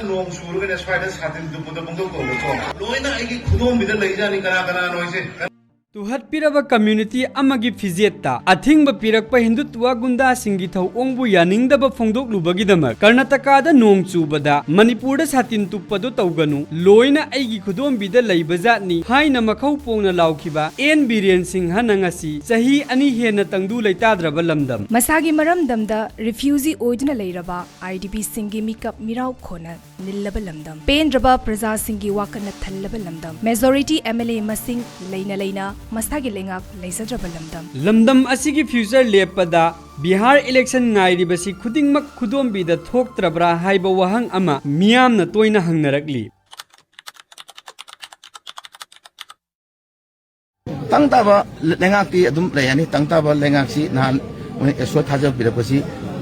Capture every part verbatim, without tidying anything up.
ꯅꯣꯡ ꯆꯨꯔꯒꯅꯦ ꯁ꯭ꯋꯥꯏꯗ ꯁꯥꯇꯤꯟ ꯇꯨꯞꯄꯗ ꯄꯪꯇꯧ ꯇꯧꯕꯀꯣ꯫ ꯂꯣꯏꯅ ꯑꯩꯒꯤ ꯈꯨꯗꯣꯝꯕꯤꯗ ꯂꯩꯖꯥꯠꯅꯤ, ꯀꯅꯥ ꯀꯅꯥꯅꯣ ꯍꯥꯏꯁꯦ꯫ ꯇꯨꯍꯠꯄꯤꯔꯕ ꯀꯝꯃ꯭ꯌꯨꯅꯤꯇꯤ ꯑꯃꯒꯤ ꯐꯤꯖꯦꯠꯇ ꯑꯊꯤꯡꯕ ꯄꯤꯔꯛꯄ ꯍꯤꯟꯗꯨꯠꯋ ꯒꯨꯟꯗꯥꯁꯤꯡꯒꯤ ꯊꯧꯑꯣꯡꯕꯨ ꯌꯥꯅꯤꯡꯗꯕ ꯐꯣꯡꯗꯣꯛꯂꯨꯕꯒꯤꯗꯃꯛ ꯀꯔꯅꯥꯇꯀꯥꯗ ꯅꯣꯡ ꯆꯨꯕꯗ ꯃꯅꯤꯄꯨꯔꯗ ꯁꯥꯇꯤꯟ ꯇꯨꯞꯄꯗꯨ ꯇꯧꯒꯅꯨ, ꯂꯣꯏꯅ ꯑꯩꯒꯤ ꯈꯨꯗꯣꯝꯕꯤꯗ ꯂꯩꯕꯖꯥꯠꯅꯤ ꯍꯥꯏꯅ ꯃꯈꯧ ꯄꯣꯡꯅ ꯂꯥꯎꯈꯤꯕ ꯑꯦꯟ ꯕꯤꯔꯦꯟ ꯁꯤꯡꯍꯅ ꯉꯁꯤ ꯆꯍꯤ ꯑꯅꯤ ꯍꯦꯟꯅ ꯇꯪꯗꯨ ꯂꯩꯇꯥꯗ꯭ꯔꯕ ꯂꯝꯗꯝ꯫ ꯃꯁꯥꯒꯤ ꯃꯔꯝꯗꯝꯗ ꯔꯤꯐ꯭ꯌꯨꯖꯤ ꯑꯣꯏꯗꯨꯅ ꯂꯩꯔꯕ ꯑꯥꯏ ꯗꯤ ꯄꯤ ꯁꯤꯡꯒꯤ ꯃꯤꯀꯞ ꯃꯤꯔꯥꯎ ꯈꯣꯟꯅ ꯅꯤꯜꯂꯕ ꯂꯝꯗꯝ, ꯄꯦꯟꯗ꯭ꯔꯕ ꯄ꯭ꯔꯖꯥꯁꯤꯡꯒꯤ ꯋꯥꯀꯠꯅ ꯊꯜꯂꯕ ꯂꯝꯗꯝ, ꯃꯦꯖꯣꯔꯤꯇꯤ ꯑꯦꯝ ꯑꯦꯜ ꯑꯦ ꯃꯁꯤꯡ ꯂꯩꯅ ꯂꯩꯅ ꯃꯁꯥꯒꯤ ꯂꯩꯉꯥꯛ ꯂꯩꯖꯗ꯭ꯔꯕ ꯂꯝꯗꯝ꯫ ꯂꯝꯗꯝ ꯑꯁꯤꯒꯤ ꯐ꯭ꯌꯨꯆꯔ ꯂꯦꯞꯄꯗ ꯕꯤꯍꯥꯔ ꯏꯂꯦꯛꯁꯟ ꯉꯥꯏꯔꯤꯕꯁꯤ ꯈꯨꯗꯤꯡꯃꯛ ꯈꯨꯗꯣꯝꯕꯤꯗ ꯊꯣꯛꯇ꯭ꯔꯕ꯭ꯔꯥ ꯍꯥꯏꯕ ꯋꯥꯍꯪ ꯑꯃ ꯃꯤꯌꯥꯝꯅ ꯇꯣꯏꯅ ꯍꯪꯅꯔꯛꯂꯤ꯫ ꯇꯪ ꯇꯥꯕ ꯂꯩꯉꯥꯛꯇꯤ ꯑꯗꯨꯝ ꯂꯩꯔꯅꯤ꯫ ꯇꯪ ꯇꯥꯕ ꯂꯩꯉꯥꯛꯁꯤ ꯅꯍꯥꯟ ꯃꯣꯏ ꯑꯦꯁꯣ ꯊꯥꯖꯕ ꯄꯤꯔꯛꯄꯁꯤ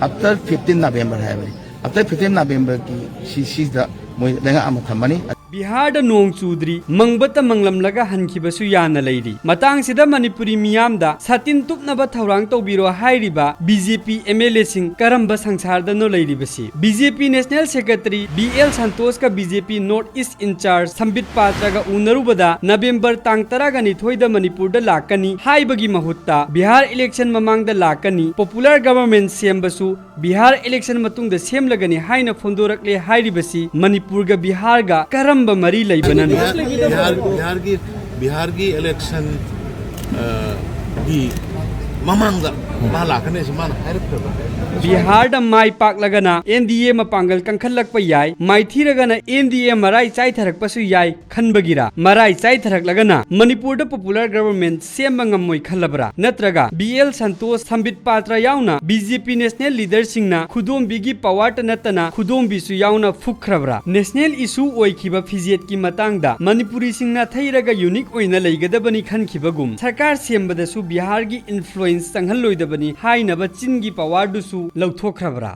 after fifteen November ꯍꯥꯏꯕꯅꯤ꯫ After fifteen Novemberꯒꯤ ꯁꯤ, ꯁꯤꯗ ꯃꯣꯏ ꯂꯩꯉꯥꯛ ꯑꯃ ꯊꯝꯃꯅꯤ꯫ ꯕꯤꯍꯥꯔꯗ ꯅꯣꯡ ꯆꯨꯗ꯭ꯔꯤ, ꯃꯪꯕꯇ ꯃꯪꯂꯝꯂꯒ ꯍꯟꯈꯤꯕꯁꯨ ꯌꯥꯅ ꯂꯩꯔꯤ꯫ ꯃꯇꯥꯡꯁꯤꯗ ꯃꯅꯤꯄꯨꯔꯤ ꯃꯤꯌꯥꯝꯗ ꯁꯥꯇꯤꯟ ꯇꯨꯞꯅꯕ ꯊꯧꯔꯥꯡ ꯇꯧꯕꯤꯔꯣ ꯍꯥꯏꯔꯤꯕ B J P M L ꯑꯦꯁꯤꯡ ꯀꯔꯝꯕ ꯁꯪꯁꯥꯔꯗꯅꯣ ꯂꯩꯔꯤꯕꯁꯤ? B J P national secretary B L ꯁꯟꯇꯣꯁꯀ B J P north east in charge Sambit ꯄꯥꯇ꯭ꯔꯒ ꯎꯅꯔꯨꯕꯗ ꯅꯕꯦꯝꯕꯔ ꯇꯥꯡ ꯇꯔꯥꯅꯤꯊꯣꯏꯗ ꯃꯅꯤꯄꯨꯔꯗ ꯂꯥꯛꯀꯅꯤ ꯍꯥꯏꯕꯒꯤ ꯃꯍꯨꯠꯇ ꯕꯤꯍꯥꯔ ꯏꯂꯦꯛꯁꯟ ꯃꯃꯥꯡꯗ ꯂꯥꯛꯀꯅꯤ, ꯄꯣꯄꯨꯂꯔ ꯒꯚꯔꯟꯃꯦꯟꯠ ꯁꯦꯝꯕꯁꯨ ꯕꯤꯍꯥꯔ ꯏꯂꯦꯛꯁꯟ ꯃꯇꯨꯡꯗ ꯁꯦꯝꯂꯒꯅꯤ ꯍꯥꯏꯅ ꯐꯣꯡꯗꯣꯔꯛꯂꯦ ꯍꯥꯏꯔꯤꯕꯁꯤ ꯃꯅꯤꯄꯨꯔꯒ ꯕꯤꯍꯥꯔꯒ ꯀꯔꯝꯕ ꯃꯔꯤ ꯂꯩꯕꯅꯅꯣ? ꯕꯤꯍꯥꯔ, ꯕꯤꯍꯥꯔ, ꯕꯤꯍꯥꯔꯒꯤ, ꯕꯤꯍꯥꯔꯒꯤ ꯏꯂꯦꯛꯁꯟ, ꯑ, ꯒꯤ ꯃꯃꯥꯡꯗ ꯃꯥ ꯂꯥꯛꯀꯅꯤ ꯍꯥꯏꯁꯤ ꯃꯥꯅ ꯍꯥꯏꯔꯛꯇꯕ꯫ ꯕꯤꯍꯥꯔꯗ ꯃꯥꯏ ꯄꯥꯛꯂꯒꯅ ꯑꯦꯟ ꯗꯤ ꯑꯦ ꯃꯄꯥꯡꯒꯜ ꯀꯟꯈꯠꯂꯛꯄ ꯌꯥꯏ, ꯃꯥꯏꯊꯤꯔꯒꯅ ꯑꯦꯟ ꯗꯤ ꯑꯦ ꯃꯔꯥꯏ ꯆꯥꯏꯊꯔꯛꯄꯁꯨ ꯌꯥꯏ ꯈꯟꯕꯒꯤꯔ? ꯃꯔꯥꯏ ꯆꯥꯏꯊꯔꯛꯂꯒꯅ ꯃꯅꯤꯄꯨꯔꯗ ꯄꯣꯄꯨꯂꯔ ꯒꯚꯔꯟꯃꯦꯟꯠ ꯁꯦꯝꯕ ꯉꯝꯃꯣꯏ ꯈꯜꯂꯕ꯭ꯔꯥ? ꯅꯠꯇ꯭ꯔꯒ ꯕꯤ ꯑꯦꯜ ꯁꯟꯇꯣꯁ, ꯁꯝꯕꯤꯠ ꯄꯥꯇ꯭ꯔ ꯌꯥꯎꯅ ꯕꯤ ꯖꯦ ꯄꯤ ꯅꯦꯁꯅꯦꯜ ꯂꯤꯗꯔꯁꯤꯡꯅ ꯈꯨꯗꯣꯝꯕꯤꯒꯤ ꯄꯋꯥꯔꯇ ꯅꯠꯇꯅ ꯈꯨꯗꯣꯝꯕꯤꯁꯨ ꯌꯥꯎꯅ ꯐꯨꯛꯈ꯭ꯔꯕ꯭ꯔꯥ? ꯅꯦꯁꯅꯦꯜ ꯏꯁꯨ ꯑꯣꯏꯈꯤꯕ ꯐꯤꯖꯦꯠꯀꯤ ꯃꯇꯥꯡꯗ ꯃꯅꯤꯄꯨꯔꯤꯁꯤꯡꯅ ꯊꯩꯔꯒ ꯌꯨꯅꯤꯛ ꯑꯣꯏꯅ ꯂꯩꯒꯗꯕꯅꯤ ꯈꯟꯈꯤꯕꯒꯨꯝ, ꯁꯔꯀꯥꯔ ꯁꯦꯝꯕꯗꯁꯨ ꯕꯤꯍꯥꯔꯒꯤ ꯏꯟꯐ꯭ꯂꯨꯌꯦꯟꯁ ꯆꯪꯍꯜꯂꯣꯏꯗꯕꯅꯤ ꯍꯥꯏꯅꯕ ꯆꯤꯟꯒꯤ ꯄꯋꯥꯔꯗꯨꯁꯨ ꯂꯧꯊꯣꯛꯈ꯭ꯔꯕ꯭ꯔꯥ?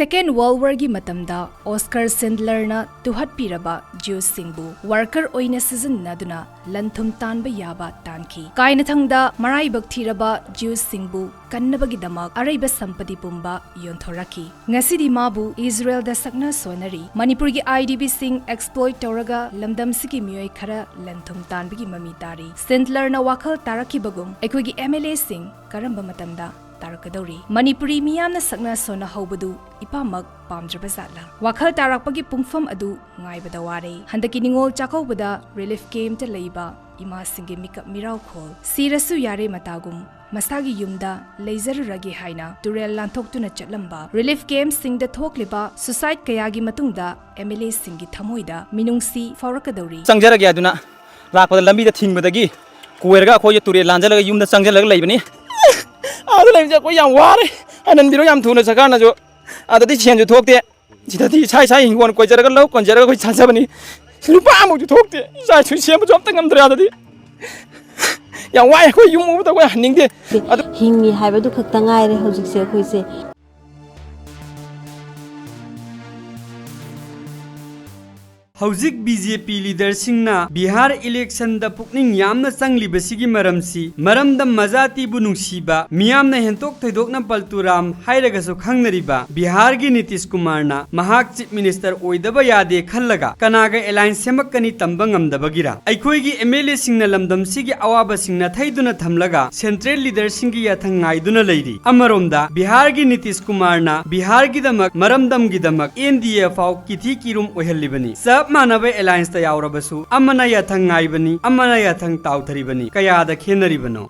Second World War ꯒꯤ ꯃꯇꯝꯗ Oskar Schindler ꯅ ꯇꯨꯍꯠꯄꯤꯔꯕ Jews ꯁꯤꯡꯕꯨ worker ꯑꯣꯏꯅ ꯁꯤꯖꯤꯟꯅꯗꯨꯅ ꯂꯟ-ꯊꯨꯝ ꯇꯥꯟꯕ ꯌꯥꯕ ꯇꯥꯟꯈꯤ꯫ ꯀꯥꯏꯅꯊꯪꯗ ꯃꯔꯥꯏꯕꯛ ꯊꯤꯔꯕ Jews ꯁꯤꯡꯕꯨ ꯀꯟꯅꯕꯒꯤꯗꯃꯛ ꯑꯔꯩꯕ ꯁꯝꯄꯇꯤ ꯄꯨꯝꯕ ꯌꯣꯟꯊꯣꯔꯛꯈꯤ꯫ ꯉꯁꯤꯗꯤ ꯃꯥꯕꯨ ꯏꯖꯔꯦꯜꯗ ꯁꯛꯅ ꯁꯣꯟꯅꯔꯤ꯫ ꯃꯅꯤꯄꯨꯔꯒꯤ I D P ꯁꯤꯡ exploit ꯇꯧꯔꯒ ꯂꯝꯗꯝꯁꯤꯒꯤ ꯃꯤꯑꯣꯏ ꯈꯔ ꯂꯟ-ꯊꯨꯝ ꯇꯥꯟꯕꯒꯤ ꯃꯃꯤ ꯇꯥꯔꯤ꯫ Schindler ꯅ ꯋꯥꯈꯜ ꯇꯥꯔꯛꯈꯤꯕꯒꯨꯝ ꯑꯩꯈꯣꯏꯒꯤ M L A ꯁꯤꯡ ꯀꯔꯝꯕ ꯃꯇꯝꯗ ꯇꯥꯔꯛꯀꯗꯧꯔꯤ? ꯃꯅꯤꯄꯨꯔꯤ ꯃꯤꯌꯥꯝꯅ ꯁꯛꯅ ꯁꯣꯟꯅ ꯍꯧꯕꯗꯨ ꯏꯄꯥꯃꯛ ꯄꯥꯝꯗ꯭ꯔꯕ ꯖꯥꯠꯂꯥ? ꯋꯥꯈꯜ ꯇꯥꯔꯛꯄꯒꯤ ꯄꯨꯡꯐꯝ ꯑꯗꯨ ꯉꯥꯏꯕꯗ ꯋꯥꯔꯦ꯫ ꯍꯟꯗꯛꯀꯤ ꯅꯤꯉꯣꯜ ꯆꯥꯛꯀꯧꯕꯗ relief camp ꯇ ꯂꯩꯕ ꯏꯃꯥꯁꯤꯡꯒꯤ ꯃꯤꯀꯞ ꯃꯤꯔꯥꯎꯈꯣꯜ, "ꯁꯤꯔꯁꯨ ꯌꯥꯔꯦ" ꯃꯇꯥꯒꯨꯝ ꯃꯁꯥꯒꯤ ꯌꯨꯝꯗ ꯂꯩꯖꯔꯨꯔꯒꯦ ꯍꯥꯏꯅ ꯇꯨꯔꯦꯜ ꯂꯥꯟꯊꯣꯛꯇꯨꯅ ꯆꯠꯂꯝꯕ, relief camp ꯁꯤꯡꯗ ꯊꯣꯛꯂꯤꯕ suicide ꯀꯌꯥꯒꯤ ꯃꯇꯨꯡꯗ M L A ꯁꯤꯡꯒꯤ ꯊꯃꯣꯏꯗ ꯃꯤꯅꯨꯡꯁꯤ ꯐꯥꯎꯔꯛꯀꯗꯧꯔꯤ꯫ ꯆꯪꯖꯔꯒꯦ ꯑꯗꯨꯅ ꯂꯥꯛꯄꯗ ꯂꯝꯕꯤꯗ ꯊꯤꯡꯕꯗꯒꯤ ꯀꯣꯏꯔꯒ ꯑꯩꯈꯣꯏꯁꯦ ꯇꯨꯔꯦꯜ ꯂꯥꯟꯖꯜꯂꯒ ꯌꯨꯝꯗ ꯆꯪꯁꯤꯜꯂꯒ ꯂꯩꯕꯅꯤ꯫ ꯑꯥꯗ ꯂꯩꯕꯁꯦ ꯑꯩꯈꯣꯏ ꯌꯥꯝ ꯋꯥꯔꯦ꯫ ꯍꯟꯍꯟꯕꯤꯔꯣ ꯌꯥꯝ ꯊꯨꯅ ꯁꯔꯀꯥꯔꯅꯁꯨ꯫ ꯑꯗꯗꯤ ꯁꯦꯟꯁꯨ ꯊꯣꯛꯇꯦ꯫ ꯁꯤꯗꯗꯤ ꯏꯁꯥ ꯏꯁꯥ ꯍꯤꯡꯒꯣꯜ ꯀꯣꯏꯖꯔꯒ ꯂꯧ ꯀꯣꯟꯖꯔꯒ ꯑꯩꯈꯣꯏ ꯆꯥꯖꯕꯅꯤ꯫ ꯂꯨꯄꯥ ꯑꯃꯐꯥꯎꯁꯨ ꯊꯣꯛꯇꯦ꯫ ꯏꯆꯥ ꯏꯁꯨ ꯁꯦꯝꯕꯁꯨ ꯑꯝꯇ ꯉꯝꯗ꯭ꯔꯦ ꯑꯗꯗꯤ꯫ ꯌꯥꯝ ꯋꯥꯏ ꯑꯩꯈꯣꯏ ꯌꯨꯝ ꯎꯕꯗ ꯑꯩꯈꯣꯏ ꯍꯟꯅꯤꯡꯗꯦ꯫ ꯑꯗꯨ ꯍꯤꯡꯉꯤ ꯍꯥꯏꯕꯗꯨ ꯈꯛꯇ ꯉꯥꯏꯔꯦ ꯍꯧꯖꯤꯛꯁꯦ ꯑꯩꯈꯣꯏꯁꯦ꯫ ꯍꯧꯖꯤꯛ B J P leader ꯁꯤꯡꯅ ꯕꯤꯍꯥꯔ election ꯗ ꯄꯨꯛꯅꯤꯡ ꯌꯥꯝꯅ ꯆꯪꯂꯤꯕꯁꯤꯒꯤ ꯃꯔꯝꯁꯤ ꯃꯔꯝꯗꯝ ꯃꯖꯥꯇꯤꯕꯨ ꯅꯨꯡꯁꯤꯕ, ꯃꯤꯌꯥꯝꯅ ꯍꯦꯟꯇꯣꯛ ꯊꯣꯏꯗꯣꯛꯅ ꯄꯜꯇꯨꯔꯥꯝ ꯍꯥꯏꯔꯒꯁꯨ ꯈꯪꯅꯔꯤꯕ ꯕꯤꯍꯥꯔꯒꯤ ꯅꯤꯇꯤꯁ ꯀꯨꯃꯥꯔꯅ ꯃꯍꯥꯛ Chief Minister ꯑꯣꯏꯗꯕ ꯌꯥꯗꯦ ꯈꯜꯂꯒ ꯀꯅꯥꯒ alliance ꯁꯦꯝꯃꯛꯀꯅꯤ ꯇꯝꯕ ꯉꯝꯗꯕꯒꯤꯔ? ꯑꯩꯈꯣꯏꯒꯤ M L A ꯁꯤꯡꯅ ꯂꯝꯗꯝꯁꯤꯒꯤ ꯑꯋꯥꯕꯁꯤꯡ ꯅꯥꯊꯩꯗꯨꯅ ꯊꯝꯂꯒ central leader ꯁꯤꯡꯒꯤ ꯌꯥꯊꯪ ꯉꯥꯏꯗꯨꯅ ꯂꯩꯔꯤ꯫ ꯑꯃꯔꯣꯝꯗ ꯕꯤꯍꯥꯔꯒꯤ ꯅꯤꯇꯤꯁ ꯀꯨꯃꯥꯔꯅ ꯕꯤꯍꯥꯔꯒꯤꯗꯃꯛ, ꯃꯔꯝꯗꯝꯒꯤꯗꯃꯛ N D A ꯐꯥꯎ ꯀꯤꯊꯤ ꯀꯤꯔꯨꯝ ꯑꯣꯏꯍꯜꯂꯤꯕꯅꯤ꯫ ꯆꯞ ꯃꯥꯟꯅꯕ alliance ꯇ ꯌꯥꯎꯔꯕꯁꯨ ꯑꯃꯅ ꯌꯥꯊꯪ ꯉꯥꯏꯕꯅꯤ, ꯑꯃꯅ ꯌꯥꯊꯪ ꯇꯥꯎꯊꯔꯤꯕꯅꯤ꯫ ꯀꯌꯥꯗ ꯈꯦꯠꯅꯔꯤꯕꯅꯣ?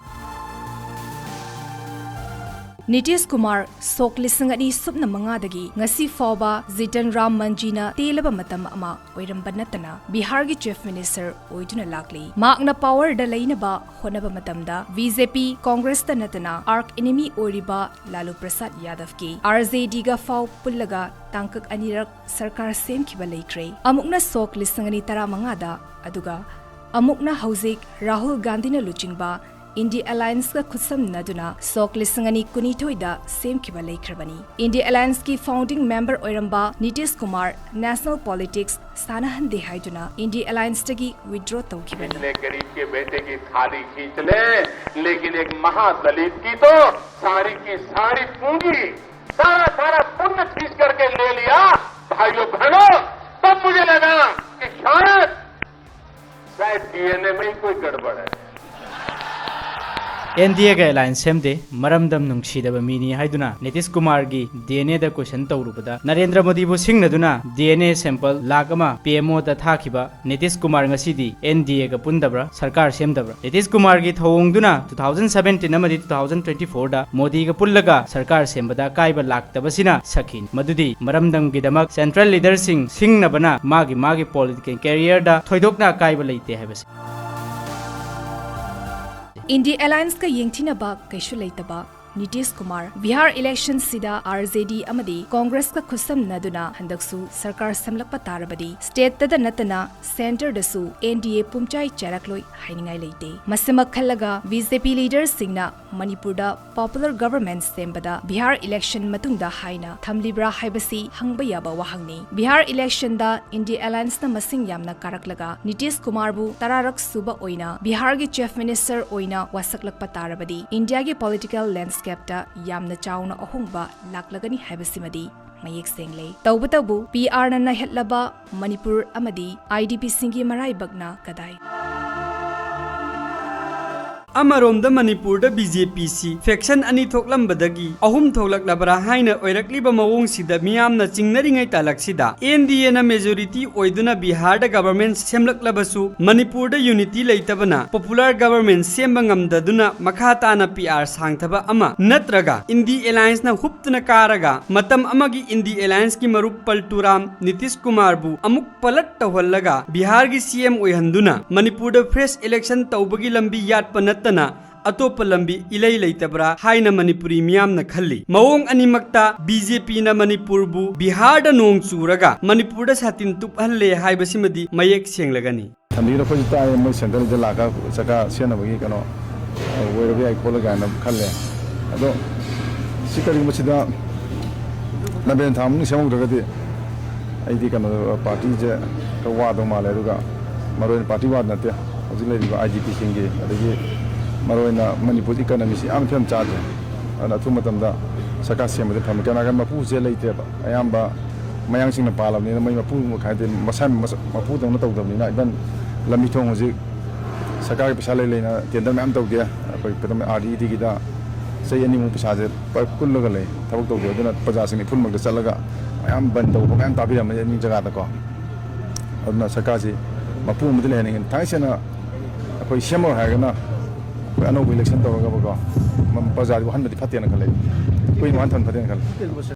ꯅꯤꯇꯤꯁ ꯀꯨꯃꯥꯔ ꯁꯣꯛ ꯂꯤꯁꯤꯡ ꯑꯅꯤ ꯁꯨꯞꯅ ꯃꯉꯥꯗꯒꯤ ꯉꯁꯤ ꯐꯥꯎꯕ ꯖꯤꯇꯟ ꯔꯥꯝ ꯃꯟꯖꯤꯅ ꯇꯦꯜꯂꯕ ꯃꯇꯝ ꯑꯃ ꯑꯣꯏꯔꯝꯕ ꯅꯠꯇꯅ ꯕꯤꯍꯥꯔꯒꯤ Chief Minister ꯑꯣꯏꯗꯨꯅ ꯂꯥꯛꯂꯤ꯫ ꯃꯍꯥꯛꯅ power ꯗ ꯂꯩꯅꯕ ꯍꯣꯠꯅꯕ ꯃꯇꯝꯗ B J P, Congress ꯇ ꯅꯠꯇꯅ arch enemy ꯑꯣꯏꯔꯤꯕ ꯂꯥꯂꯨ ꯄ꯭ꯔꯁꯥꯗ ꯌꯥꯗꯚ ꯒꯤ R J D ꯒ ꯐꯥꯎ ꯄꯨꯜꯂꯒ ꯇꯥꯡꯀꯛ ꯑꯅꯤꯔꯛ ꯁꯔꯀꯥꯔ ꯁꯦꯝꯈꯤꯕ ꯂꯩꯈ꯭ꯔꯦ꯫ ꯑꯃꯨꯛꯅ ꯁꯣꯛ ꯂꯤꯁꯤꯡ ꯑꯅꯤ ꯇꯔꯥꯃꯉꯥꯗ, ꯑꯗꯨꯒ ꯑꯃꯨꯛꯅ ꯍꯧꯖꯤꯛ ꯔꯥꯍꯨꯜ ꯒꯥꯟꯙꯤꯅ ꯂꯨꯆꯤꯡꯕ ꯏꯟꯗꯤꯌꯥ ꯑꯦꯂꯥꯌꯟꯁꯀ ꯈꯨꯠꯁꯝꯅꯗꯨꯅ ꯁꯣꯛ ꯂꯤꯁꯤꯡ ꯑꯅꯤ ꯀꯨꯟꯅꯤꯊꯣꯏꯗ ꯁꯦꯝꯈꯤꯕ ꯂꯩꯈ꯭ꯔꯕꯅꯤ꯫ ꯏꯟꯗꯤꯌꯥ ꯑꯦꯂꯥꯌꯟꯁꯀꯤ ꯐꯥꯎꯟꯗꯤꯡ ꯃꯦꯝꯕꯔ ꯑꯣꯏꯔꯝꯕ ꯅꯤꯇꯤꯁ ꯀꯨꯃꯥꯔ ꯅꯦꯁꯅꯦꯜ ꯄꯣꯂꯤꯇꯤꯛꯁ ꯁꯥꯟꯅꯍꯟꯗꯦ ꯍꯥꯏꯗꯨꯅ ꯏꯟꯗꯤꯌꯥ ꯑꯦꯂꯥꯌꯟꯁꯇꯒꯤ ꯋꯤꯗ꯭ꯔꯣ ꯇꯧꯈꯤꯕꯅꯤ꯫ अपने गरीब के बेटे की थाली खींच ले, लेकिन एक महादलित की तो सारी की सारी पूंजी, सारा सारा पुण्य खींच करके ले लिया। भाइयों बहनों, तब मुझे लगा कि शायद, शायद डीएनए में ही कोई गड़बड़ है। ꯑꯦꯟ ꯗꯤ ꯑꯦꯒ ꯑꯦꯂꯥꯌꯟꯁ ꯁꯦꯝꯗꯦ, ꯃꯔꯝꯗꯝ ꯅꯨꯡꯁꯤꯗꯕ ꯃꯤꯅꯤ ꯍꯥꯏꯗꯨꯅ ꯅꯤꯇꯤꯁ ꯀꯨꯃꯥꯔꯒꯤ ꯗꯤ ꯑꯦꯟ ꯑꯦꯗ ꯀꯣꯏꯁꯟ ꯇꯧꯔꯨꯕꯗ ꯅꯔꯦꯟꯗ꯭ꯔ ꯃꯣꯗꯤꯕꯨ ꯁꯤꯡꯅꯗꯨꯅ ꯗꯤ ꯑꯦꯟ ꯑꯦ ꯁꯦꯝꯄꯜ ꯂꯥꯈ ꯑꯃ ꯄꯤ ꯑꯦꯝ ꯑꯣꯗ ꯊꯥꯈꯤꯕ ꯅꯤꯇꯤꯁ ꯀꯨꯃꯥꯔ ꯉꯁꯤꯗꯤ ꯑꯦꯟ ꯗꯤ ꯑꯦꯒ ꯄꯨꯟꯗꯕ꯭ꯔꯥ, ꯁꯔꯀꯥꯔ ꯁꯦꯝꯗꯕ꯭ꯔꯥ? ꯅꯤꯇꯤꯁ ꯀꯨꯃꯥꯔꯒꯤ ꯊꯧꯑꯣꯡꯗꯨꯅ two thousand seventeen ꯑꯃꯗꯤ two thousand twenty fourꯗ ꯃꯣꯗꯤꯒ ꯄꯨꯜꯂꯒ ꯁꯔꯀꯥꯔ ꯁꯦꯝꯕꯗ ꯑꯀꯥꯏꯕ ꯂꯥꯛꯇꯕꯁꯤꯅ ꯁꯛꯈꯤꯅꯤ꯫ ꯃꯗꯨꯗꯤ ꯃꯔꯝꯗꯝꯒꯤꯗꯃꯛ ꯁꯦꯟꯇ꯭ꯔꯦꯜ ꯂꯤꯗꯔꯁꯤꯡ ꯁꯤꯡꯅꯕꯅ ꯃꯥꯒꯤ ꯃꯥꯒꯤ ꯄꯣꯂꯤꯇꯤꯀꯦꯜ ꯀꯦꯔꯤꯌꯔꯗ ꯊꯣꯏꯗꯣꯛꯅ ꯑꯀꯥꯏꯕ ꯂꯩꯇꯦ ꯍꯥꯏꯕꯁꯤ꯫ ꯏꯟꯗꯤꯌꯥ ꯑꯦꯂꯥꯌꯟꯁꯀ ꯌꯦꯡꯊꯤꯅꯕ ꯀꯩꯁꯨ ꯂꯩꯇꯕ ꯅꯤꯇꯤꯁ ꯀꯨꯃꯥꯔ, ꯕꯤꯍꯥꯔ ꯏꯂꯦꯛꯁꯟꯁꯤꯗ ꯑꯥꯔ ꯖꯦ ꯗꯤ ꯑꯃꯗꯤ ꯀꯣꯡꯒ꯭ꯔꯦꯁꯀ ꯈꯨꯠꯁꯝꯅꯗꯨꯅ ꯍꯟꯗꯛꯁꯨ ꯁꯔꯀꯥꯔ ꯁꯦꯝꯂꯛꯄ ꯇꯥꯔꯕꯗꯤ ꯁ꯭ꯇꯦꯠꯇꯗ ꯅꯠꯇꯅ ꯁꯦꯟꯇꯔꯗꯁꯨ ꯑꯦꯟ ꯗꯤ ꯑꯦ ꯄꯨꯝꯆꯥꯏ ꯆꯥꯏꯔꯛꯂꯣꯏ ꯍꯥꯏꯅꯤꯡꯉꯥꯏ ꯂꯩꯇꯦ꯫ ꯃꯁꯤꯃꯛ ꯈꯜꯂꯒ ꯕꯤ ꯖꯦ ꯄꯤ ꯂꯤꯗꯔꯁꯤꯡꯅ ꯃꯅꯤꯄꯨꯔꯗ ꯄꯣꯄꯨꯂꯔ ꯒꯚꯔꯟꯃꯦꯟꯠ ꯁꯦꯝꯕꯗ ꯕꯤꯍꯥꯔ ꯏꯂꯦꯛꯁꯟ ꯃꯇꯨꯡꯗ ꯍꯥꯏꯅ ꯊꯝꯂꯤꯕ꯭ꯔꯥ ꯍꯥꯏꯕꯁꯤ ꯍꯪꯕ ꯌꯥꯕ ꯋꯥꯍꯪꯅꯤ꯫ ꯕꯤꯍꯥꯔ ꯏꯂꯦꯛꯁꯟꯗ ꯏꯟꯗꯤꯌꯥ ꯑꯦꯂꯥꯌꯟꯁꯅ ꯃꯁꯤꯡ ꯌꯥꯝꯅ ꯀꯥꯔꯛꯂꯒ ꯅꯤꯇꯤꯁ ꯀꯨꯃꯥꯔꯕꯨ ꯇꯔꯥꯔꯛ ꯁꯨꯕ ꯑꯣꯏꯅ ꯕꯤꯍꯥꯔꯒꯤ ꯆꯤꯐ ꯃꯤꯅꯤꯁꯇꯔ ꯑꯣꯏꯅ ꯋꯥꯁꯛꯂꯛꯄ ꯇꯥꯔꯕꯗꯤ ꯏꯟꯗꯤꯌꯥꯒꯤ ꯄꯣꯂꯤꯇꯤꯀꯦꯜ ꯂꯦꯟꯗꯁ꯭ꯀꯦꯞꯇ ꯌꯥꯝꯅ ꯆꯥꯎꯅ ꯑꯍꯣꯡꯕ ꯂꯥꯛꯂꯒꯅꯤ ꯍꯥꯏꯕꯁꯤꯃꯗꯤ ꯃꯌꯦꯛ ꯁꯦꯡꯂꯦ꯫ ꯇꯧꯕꯇꯕꯨ ꯄꯤ ꯑꯥꯔꯅ ꯅꯩꯍꯠꯂꯕ ꯃꯅꯤꯄꯨꯔ ꯑꯃꯗꯤ ꯑꯥꯏ ꯗꯤ ꯄꯤꯁꯤꯡꯒꯤ ꯃꯔꯥꯏꯕꯛꯅ ꯀꯗꯥꯏ? ꯑꯃꯔꯣꯝꯗ ꯃꯅꯤꯄꯨꯔꯗ ꯕꯤ ꯖꯦ ꯄꯤꯁꯤ ꯐꯦꯛꯁꯟ ꯑꯅꯤ ꯊꯣꯛꯂꯝꯕꯗꯒꯤ ꯑꯍꯨꯝ ꯊꯣꯛꯂꯛꯂꯕ꯭ꯔꯥ ꯍꯥꯏꯅ ꯑꯣꯏꯔꯛꯂꯤꯕ ꯃꯑꯣꯡꯁꯤꯗ ꯃꯤꯌꯥꯝꯅ ꯆꯤꯡꯅꯔꯤꯉꯩ ꯇꯥꯂꯛꯁꯤꯗ ꯑꯦꯟ ꯗꯤ ꯑꯦꯅ ꯃꯦꯖꯣꯔꯤꯇꯤ ꯑꯣꯏꯗꯨꯅ ꯕꯤꯍꯥꯔꯗ ꯒꯚꯔꯟꯃꯦꯟꯠ ꯁꯦꯝꯂꯛꯂꯕꯁꯨ ꯃꯅꯤꯄꯨꯔꯗ ꯌꯨꯅꯤꯇꯤ ꯂꯩꯇꯕꯅ ꯄꯣꯄꯨꯂꯔ ꯒꯚꯔꯟꯃꯦꯟꯠ ꯁꯦꯝꯕ ꯉꯝꯗꯗꯨꯅ ꯃꯈꯥ ꯇꯥꯅ ꯄꯤ ꯑꯥꯔ ꯁꯥꯡꯊꯕ ꯑꯃ ꯅꯠꯇ꯭ꯔꯒ ꯏꯟꯗꯤ ꯑꯦꯂꯥꯌꯟꯁꯅ ꯍꯨꯞꯇꯨꯅ ꯀꯥꯔꯒ ꯃꯇꯝ ꯑꯃꯒꯤ ꯏꯟꯗꯤ ꯑꯦꯂꯥꯌꯟꯁꯀꯤ ꯃꯔꯨꯞ ꯄꯜꯇꯨꯔꯥꯝ ꯅꯤꯇꯤꯁ ꯀꯨꯃꯥꯔꯕꯨ ꯑꯃꯨꯛ ꯄꯂꯠ ꯇꯧꯍꯜꯂꯒ ꯕꯤꯍꯥꯔꯒꯤ ꯁꯤ ꯑꯦꯝ ꯑꯣꯏꯍꯟꯗꯨꯅ ꯃꯅꯤꯄꯨꯔꯗ ꯐ꯭ꯔꯦꯁ ꯏꯂꯦꯛꯁꯟ ꯇꯧꯕꯒꯤ ꯂꯝꯕꯤ ꯌꯥꯠꯄ ꯅꯠꯇꯅ ꯑꯇꯣꯞꯄ ꯂꯝꯕꯤ ꯏꯂꯩ ꯂꯩꯇꯕ꯭ꯔꯥ ꯍꯥꯏꯅ ꯃꯅꯤꯄꯨꯔꯤ ꯃꯤꯌꯥꯝꯅ ꯈꯜꯂꯤ꯫ ꯃꯑꯣꯡ ꯑꯅꯤꯃꯛꯇ ꯕꯤ ꯖꯦ ꯄꯤꯅ ꯃꯅꯤꯄꯨꯔꯕꯨ ꯕꯤꯍꯥꯔꯗ ꯅꯣꯡ ꯆꯨꯔꯒ ꯃꯅꯤꯄꯨꯔꯗ ꯁꯥꯇꯤꯟ ꯇꯨꯞꯍꯜꯂꯦ ꯍꯥꯏꯕꯁꯤꯃꯗꯤ ꯃꯌꯦꯛ ꯁꯦꯡꯂꯒꯅꯤ꯫ ꯊꯝꯕꯤꯒꯅꯨ, ꯑꯩꯈꯣꯏꯁꯨ ꯇꯥꯏ, ꯃꯣꯏ ꯁꯦꯟꯇꯔꯗ ꯂꯥꯛꯑꯒ ꯁꯔꯀꯥꯔ ꯁꯦꯝꯅꯕꯒꯤ ꯀꯩꯅꯣ ꯑꯣꯏꯔꯕ ꯌꯥꯏ ꯈꯣꯠꯂ ꯀꯥꯏꯅ ꯈꯜꯂꯦ꯫ ꯑꯗꯣ ꯁꯤ ꯀꯔꯤꯒꯨꯝꯕ ꯁꯤꯗ ꯂꯝꯕꯦꯟ ꯊꯥ ꯃꯅꯨꯡ ꯁꯦꯝꯍꯧꯗ꯭ꯔꯒꯗꯤ ꯑꯩꯗꯤ ꯀꯩꯅꯣ, ꯄꯥꯔꯇꯤꯁꯦ ꯈꯔ ꯋꯥꯗꯧ ꯃꯥꯜꯂꯦ꯫ ꯑꯗꯨꯒ ꯃꯔꯨꯑꯣꯏꯅ ꯄꯥꯔꯇꯤ ꯋꯥꯗ ꯅꯠꯇꯦ, ꯍꯧꯖꯤꯛ ꯂꯩꯔꯤꯕ ꯑꯥꯏ ꯗꯤ ꯄꯤꯁꯤꯡꯒꯤ, ꯑꯗꯒꯤ ꯃꯔꯨꯑꯣꯏꯅ ꯃꯅꯤꯄꯨꯔ ꯏꯀꯅꯃꯤꯁꯤ ꯌꯥꯝ ꯐꯤꯕꯝ ꯆꯥꯗ꯭ꯔꯦ꯫ ꯑꯗꯨꯅ ꯑꯊꯨꯕ ꯃꯇꯝꯗ ꯁꯔꯀꯥꯔ ꯁꯦꯝꯕꯗ ꯐꯝꯃꯤ꯫ ꯀꯅꯥꯒ ꯃꯄꯨꯁꯦ ꯂꯩꯇ꯭ꯔꯦꯕ꯫ ꯑꯌꯥꯝꯕ ꯃꯌꯥꯡꯁꯤꯡꯅ ꯄꯥꯜꯂꯕꯅꯤꯅ ꯃꯣꯏ ꯃꯄꯨ ꯍꯥꯏꯗꯤ ꯃꯁꯥ ꯃꯁꯥ ꯃꯄꯨꯗꯧꯅ ꯇꯧꯗꯕꯅꯤꯅ, ꯏꯚꯟ ꯂꯝꯕꯤ ꯊꯣꯡ ꯍꯧꯖꯤꯛ ꯁꯔꯀꯥꯔꯒꯤ ꯄꯩꯁꯥ ꯂꯩ ꯂꯩꯅ ꯇꯦꯟꯗꯔ ꯃꯌꯥꯝ ꯇꯧꯗꯦ꯫ ꯑꯩꯈꯣꯏ ꯀꯩꯅꯣ ꯑꯥꯔ ꯗꯤ ꯄꯤꯒꯤꯗ ꯆꯍꯤ ꯑꯅꯤꯃꯨꯛ ꯄꯩꯁꯥꯁꯦ ꯄ-, ꯀꯨꯜꯂꯒ ꯂꯩ꯫ ꯊꯕꯛ ꯇꯧꯗꯦ꯫ ꯑꯗꯨꯅ ꯄ꯭ꯔꯖꯥꯁꯤꯡ ꯏꯐꯨꯟꯃꯛꯇ ꯆꯠꯂꯒ ꯃꯌꯥꯝ ꯕꯟ ꯇꯧꯕ ꯃꯌꯥꯝ ꯇꯥꯕꯤꯔꯝꯃꯅꯤ ꯑꯅꯤ ꯖꯒꯥꯗꯀꯣ꯫ ꯑꯗꯨꯅ ꯁꯔꯀꯥꯔꯁꯤ ꯃꯄꯨ ꯑꯃꯗꯤ ꯂꯩꯍꯟꯅꯤꯡꯉꯤ꯫ ꯊꯥꯡꯉꯩ ꯁꯦꯡꯅ ꯑꯩꯈꯣꯏ ꯁꯦꯝꯃꯔꯣꯏ ꯍꯥꯏꯔꯒꯅ ꯑꯩꯈꯣꯏ ꯑꯅꯧꯕ ꯏꯂꯦꯛꯁꯟ ꯇꯧꯔꯒꯕꯀꯣ, ꯃ-, ꯄ꯭ꯔꯖꯥꯗꯤ ꯋꯥꯍꯟꯕꯗꯤ ꯐꯠꯇꯦꯅ ꯈꯜꯂꯦ꯫ ꯀꯨꯏꯅ ꯋꯥꯍꯟ ꯊꯝꯕ ꯐꯠꯇꯦꯅ ꯈꯜꯂꯦ꯫